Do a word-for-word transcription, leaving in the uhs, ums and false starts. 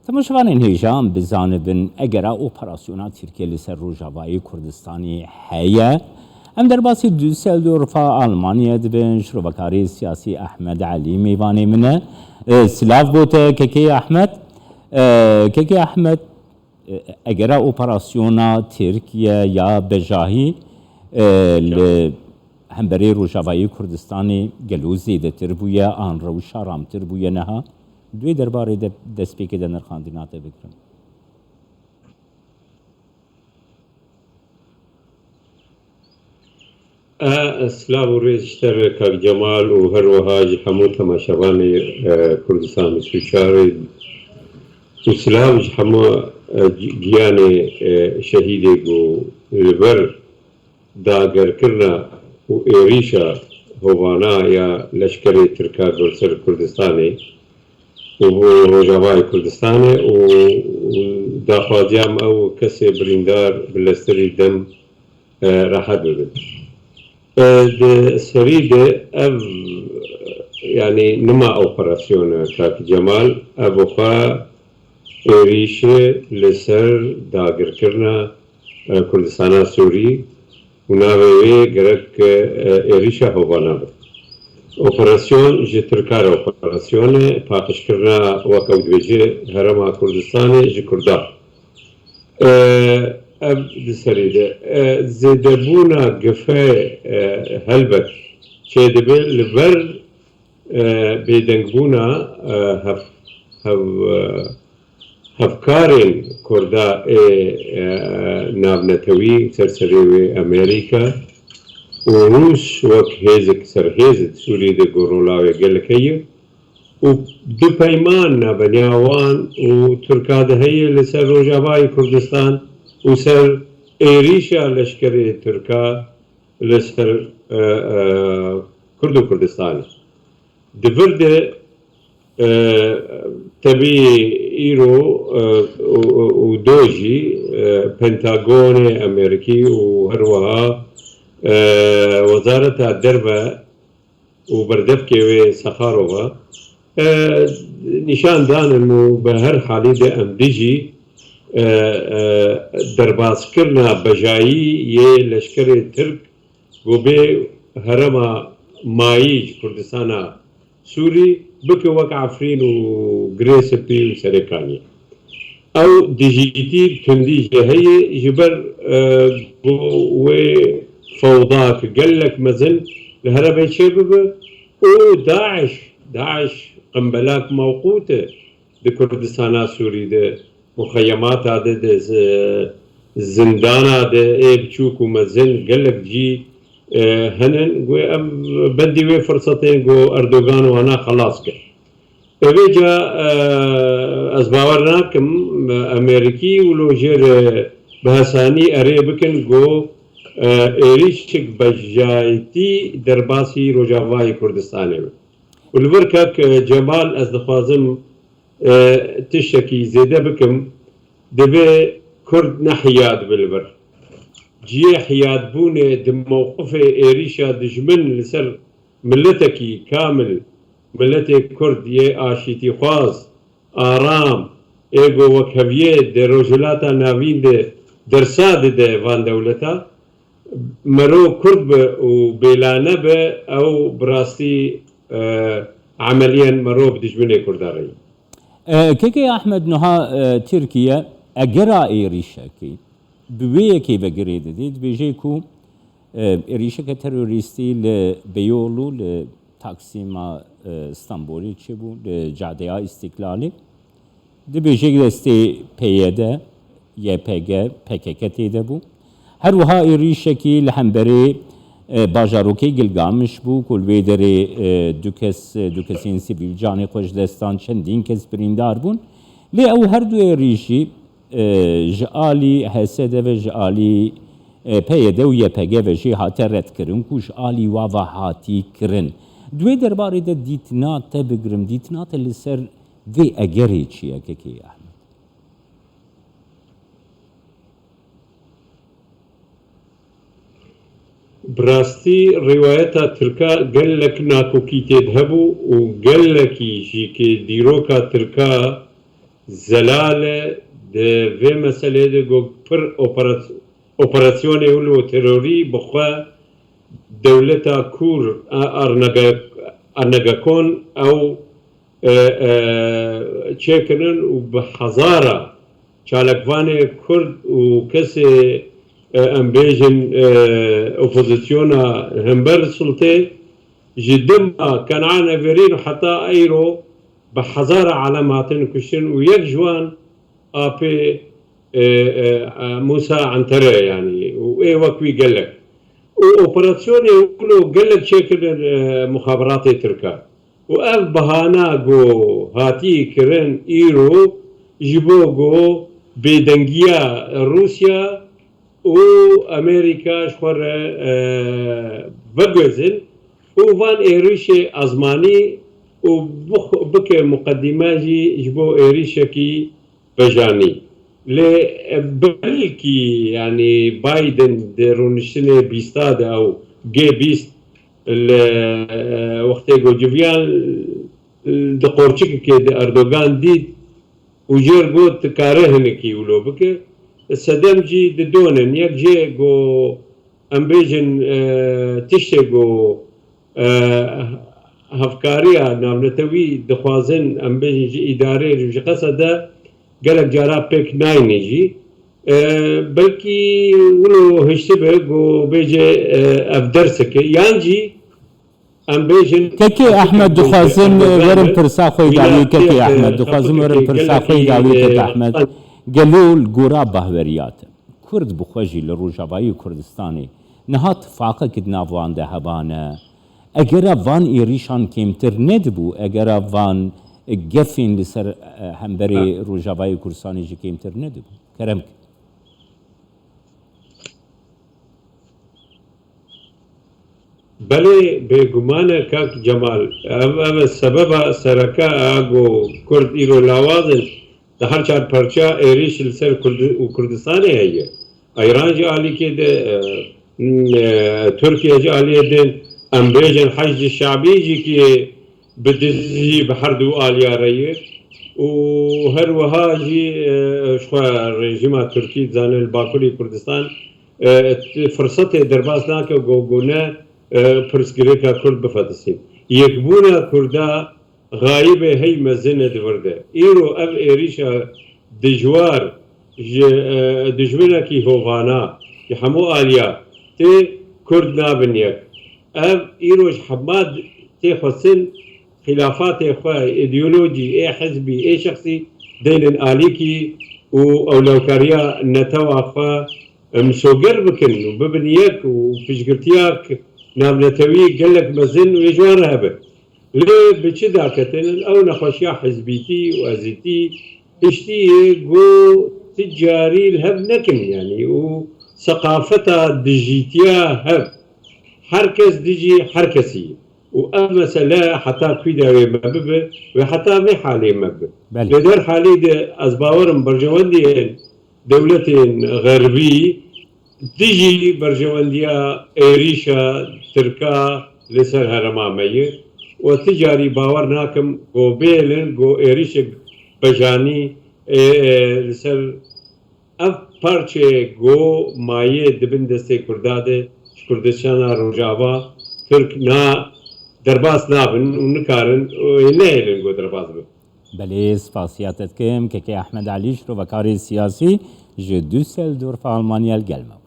Temaşevanên hêja em bizanibin, egera operasyona Tirkiye li ser Rojavayê Kurdistanê heye. Em derbasî Düsseldorfa Almanya dibin, şirovekarê siyasî Ehmed Elî mêvanê min e. E, silav bo te, Kekê Ehmed. E, Kekê Ehmed, e, egera operasyona Tirkiye ya bejahî, e, li hemberê Rojavayê Kurdistanê gelo zêdetir bûye, an rewşa ramtir bûye niha? Di wê derbarê de destpêkê de nirxandina te bigirim. E, silav û rêz ji te re, Kak Cemal, û her wiha ji hemû temaşevanê, e, Kurdistan vîst û çar û silav ji hemû, e, gi-, giyanê, e, şehîdê ku li ber dagirkirina û êrîşa hovana ya leşkerê Tirka ber ser Kurdistanê û Rojavayê Kurdistanê û, û daxwaziya me ew kesê birîndar bi lestirî dem, e, rehet bibin. E, di serî de ev, yanî nima operasyone, Kak Cemal, ev xwe êrîşe li ser dagirkirina, e, Kurdistana Sûrî û navê wê gerek, e, êrîşa hovana be. Operasyon ji Tirka re operasyone, paqijkirina, wek ew dibêje, herêma Kurdistanê ji Kurdan. E, ev di serê de, e, zêdebûna gife, e, helbet çêdibe li ber, e, bêdengbûna, e, hev-, hev-, e, hevkarên Kurda ê, e, navnetewî ser serê wê Amerîka û Rûs wek hêzik serhêz di Sûriyê de ku rola wê gelek heye. Û du peyman nabeniya wan û Tirka de heye li ser Rojavayê Kurdistan û ser êrîşa leşkerê Tirka li ser, e, e, Kurd û Kurdistanê. Di vir de, e, tebî îro, e, û, û, û do jî, e, Pentagonê Amerîkî û her wiha, e, Wezareta Derve û berdevkê wê Saxarova, e, nîşan danin û bi her halî de em dijî, e, e, derbaskirina bejayî yê leşkerê Tirk ku bê herêma mayî ji Kurdistana Sûrî bike wek Efrîn û Girê Spî û Serêkaniyê. Ew dijîtî tundî jê heye, ji ber, e, ku wê fewda ki gelek mezin li herêmê çêbibe û DAIŞ, DAIŞ qimbelak mewqût e di Kurdistana Sûrî de, muxeyemata de, de zi-, zindana de, ê biçûk û mezin gelek cî, e, henin. Gu em bendî wê firsatên ku Erdogan wana xelas kir. Ê vêca, e, ez bawer nakim, e, Amerîkî û lo jê re bi hesanî erê bikin ku, e, êrîşik bejayîtî derbasî Rojavayê Kurdistanê be. Û li vir kak, e, Cemal, ez dixwazim, e, tiştekî zêde bikim. Divê Kurd ne hiyad bi li vir. Cihê hiyadbûnê di mewqifê êrîşa dijmin li ser miletekî kamil, miletê Kurd yê aşîtîxwaz, aram, ê ku wek heviyê di Rojhilata Navîn de dersa dide van dewleta, mero Kurd be û bêlane be, ew bi rastî, e, emeliyen mero bi dijminê Kurda re ye. E, Kekê Ehmed, niha, e, Tirkiye egera êrîşekê bi wê yekê ve girê didê, dibêje ku, e, êrîşeke terorîstî li Beyoğlu, li Taksîma, e, Stenbolê çêbû, li Cadeya Îstîklalê. Dibêje destê P Y D, Y P G, P K K tê de bû. Her wiha êrîşekî li hemberê, e, bajarokê Gilgamiş bû, ku li wê derê, e, du kes, e, du kesên sivîl canê xwe ji dest dan, çendîn kes birîndar bûn. Lê ew her du êrîşî, e, ji alî H S D ve, ji alî, e, P Y D û Y P G ve jî hate redkirin, ku ji alî wa ve hatî kirin. Di wê derbarê de dîtina te bigirim, dîtina te li ser vê egerê çi ye, Kekê Ehmed? Bi rastî rîwayeta Tirka gelek nakokî tê de hebû û gelekî jî kê dîroka Tirka Zelal e di vê meseleyê de got pir operat-, operasyonê wilo terorî bi xwe dewleta Kûr, e, Ernege-, Ernegekon ew, e, e, çêkirin û bi hezara çalakvanê Kurd û kesê, e, em bêjin, e, opozisyona hember sultê ji dima Kenan Everîn heta eyro bi hezara alem hatin kuştin û yek ji wan apê, e, e, e, Musa Antere, yanî, û ê wek wî gelek. Û operasyonê wilo gelek çêkirin, e, muxaberatê Tirka. Û ev bahana ku hatî kirin îro ji bo ku bêdengiya Rûsya û Amerîka ji xwe re, e, veguhezin û van êrîşê ezmanî û bix-, bike muqedîme jî ji bo êrîşekî bejanî. Lê, e, belkî, yanî Biden di rûniştinê bîsta de ew G bîst li, e, wextê ku civiyan, e, di qorçikekê de Erdogan dît û jêr got, dikare hinekî wilo bike. Sedem jî di donin. Yek jê ku em bêjin, e, tiştê ku, e, hevkariya navnetewî dixwazin, em bêjin ji îdarê, ji Qesede gelek cara pêk nayîne jî. E, belkî wilo hiştibe ku bêje, e, ev derseke. Yan jî em bêjin Kekê Ehmed, dixwazim werim pirsa xwe dawî, kekê Ehmed, dixwazim werim pirsa xwe dawî, kekê Ehmed. Gelo li gora bahweriya te, Kurd bi xwe jî li Rojavayê Kurdistanê niha tifaqek di nav wan de hebane? Egera van êrîşan kêmtir nedibû, egera van gefên li ser, e, hemberê Rojavayê Kurdistanê jî kêmtir nedibû? Kerem ke. Belê, bêguman e kak Cemal. Ev, ev e sebeba sereke e ku Kurd îro lawaz in. Di her çar perça êrîş li ser Kurd û Kurdistanê heye. Îran jî alîkê de, e, e, Tirkiye jî aliyê din. Em bêjin Heşdî Şabî jî ki bi dizî bi her du aliya re ye. Û her wiha jî, e, ji xwe rejîma Tirkî dizane li Bakurê Kurdistan, e, firsetê derbas nake ku, ku ne, e, pirsgirêka Kurd bifetisîn. Yekbûna Kurda xayibê hey mezin e di vir de. Îro ev êrîşa dijwar ji, e, dijminekî hovana, ji hemû aliya tê Kurd nabin yek. Ev îro ji hema tê xwestin, xîlafatê xwe, îdeolojî, ê hizbî, ê şexsî deynin alîkî û ewlewkariya netewa xwe misoger bikin û bibin yek û piştgirtiya navnetewî gelek mezin wê ji wan re hebe. Lê bi çi daketin ew nexweşiya hizbîtî û ezîtî piştî yê ku ti carî li hev nekin, yanî, û seqafeta dijîtiya hev, her kes dijî her kesî ye. Û ev mesele heta kwî de wê me bibe, wê heta vê halê me bibe. Belê. Lê der halî de ez bawer im berjewendiyên dewletên xerbî dijî berjewendiya êrîşa Tirka li ser herêma me ye. Û ti carî bawer nakim ku bêlin ku êrîşek bejanî, ê, ê, li ser ev parçeyê ku mayê di bin destê Kurda de ji Kurdistana Rojava Tirk na derbas nabin û nikarin û ê nehêlin ku derbas bin. Belê, spasiya te dikim. Kekê Ehmed Elî, şirovekarê siyasî ji Düsseldorf a Almanya li gel me bû.